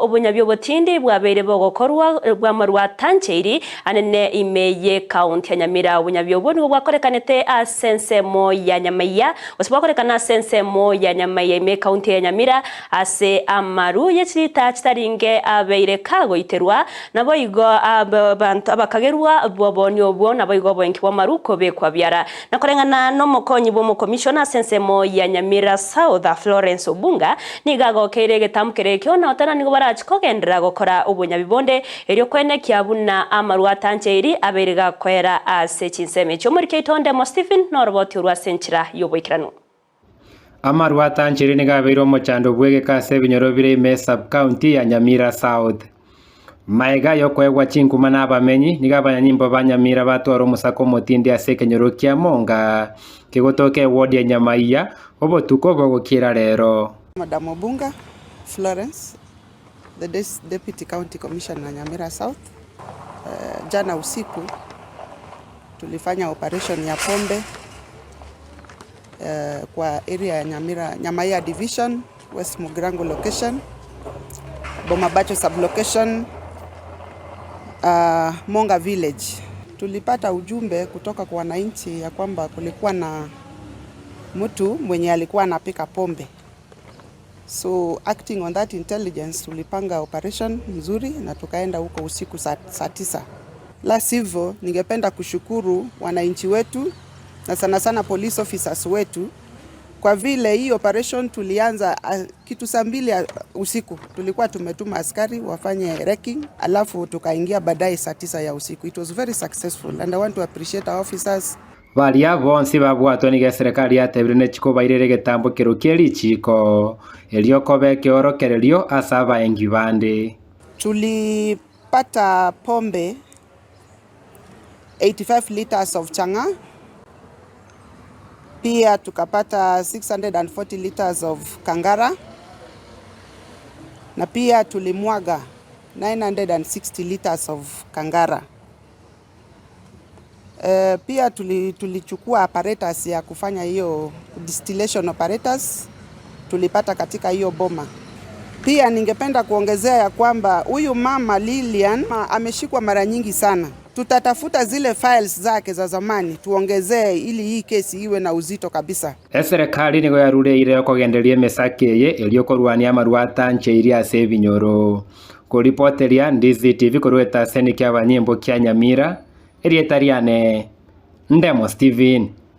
obonyabi obotindi bwabeire bogokorwa bw'amarwa atancheiri anene ime y'ekaunti ya Nyamira. Obonyabi obwo nigo bwakorekanete ase ensemo ya Nyamaiya gose bwakorekana ase ensemo ya Nyamaiya ime ekaunti ya Nyamira ase amaru ye chilita chitaringe abeire kagoiterwa naboigo abanto abakagerwa bw'obooni obwo naboigo oboenki bw'amaru kobekwa biara. Na koreng'ana nomokonyi bw'omokomishona ase ensemo ya Nyamira South, Florence Obunga, nigo agokeire egetambo keria ekio na otana nigo barachi kogenderera gokora obonyabi bonde erio koenekia buna amarwa atancheiri abeire gakoera ase chinsemo echio. Omoriki oito Ndemo Stephen noroboti orwo ase enchera y'oboikeranu. Amarwa atancheiri nigo abeire omochando bw'egeka ase ebinyoro bire ime esub-county ya Nyamira South. Magega y'okoegwa chinkuma na abamenyi, nigo abanyanyimbo ba Nyamira batwara omosako omotindi ase ekenyoro kia Monga, kegotoka eward ya Nyamaiya, obotuko bogokiera rero. Madam Obunga Florence, the Deputy County Commissioner Nyamira South, jana usiku tulifanya operation ya pombe kwa area ya Nyamira, Nyamaiya division, West Mugirango location, Bomabacho sub-location, Monga village. Tulipata ujumbe kutoka kwa wananchi ya kwamba kulikuwa na mtu mwenye alikuwa anapika pombe. So acting on that intelligence tulipanga operation mzuri na tukaenda huko usiku saa 9. La sivyo, ningependa kushukuru wananchi wetu na sana sana police officers wetu kwa vile hii operation tulianza kitu saa 2 usiku. Tulikuwa tumetuma askari wafanye recce, alafu tukaingia baadaye saa 9 ya usiku. It was very successful and I want to appreciate our officers. Baria bonsi babwatwa nigo eserekari yatebire nechikobairera egetambo kero kie richiiko, erio koba ekeorokererio ase abaengi bande. Tulipata pombe 85 liters of chang'aa, pia tukapata 640 liters of kangara, na pia tulimwaga 960 liters of kangara. Pia tulichukua apparatus ya kufanya hiyo distillation apparatus tulipata katika hiyo boma. Pia ningependa kuongezea ya kwamba huyu mama Lilian ameshikwa mara nyingi sana. Tutatafuta zile files zake za zamani tuongezee ili hii kesi iwe na uzito kabisa. Eserekari nigo yarureire okogendereria emesaka eye erio korwania amarwa atancheirie ase ebinyoro. Koripoteria Ndizi TV korwa etaseni ki'abanyimbo kia Nyamira, erieta riane Ndemo Stephen.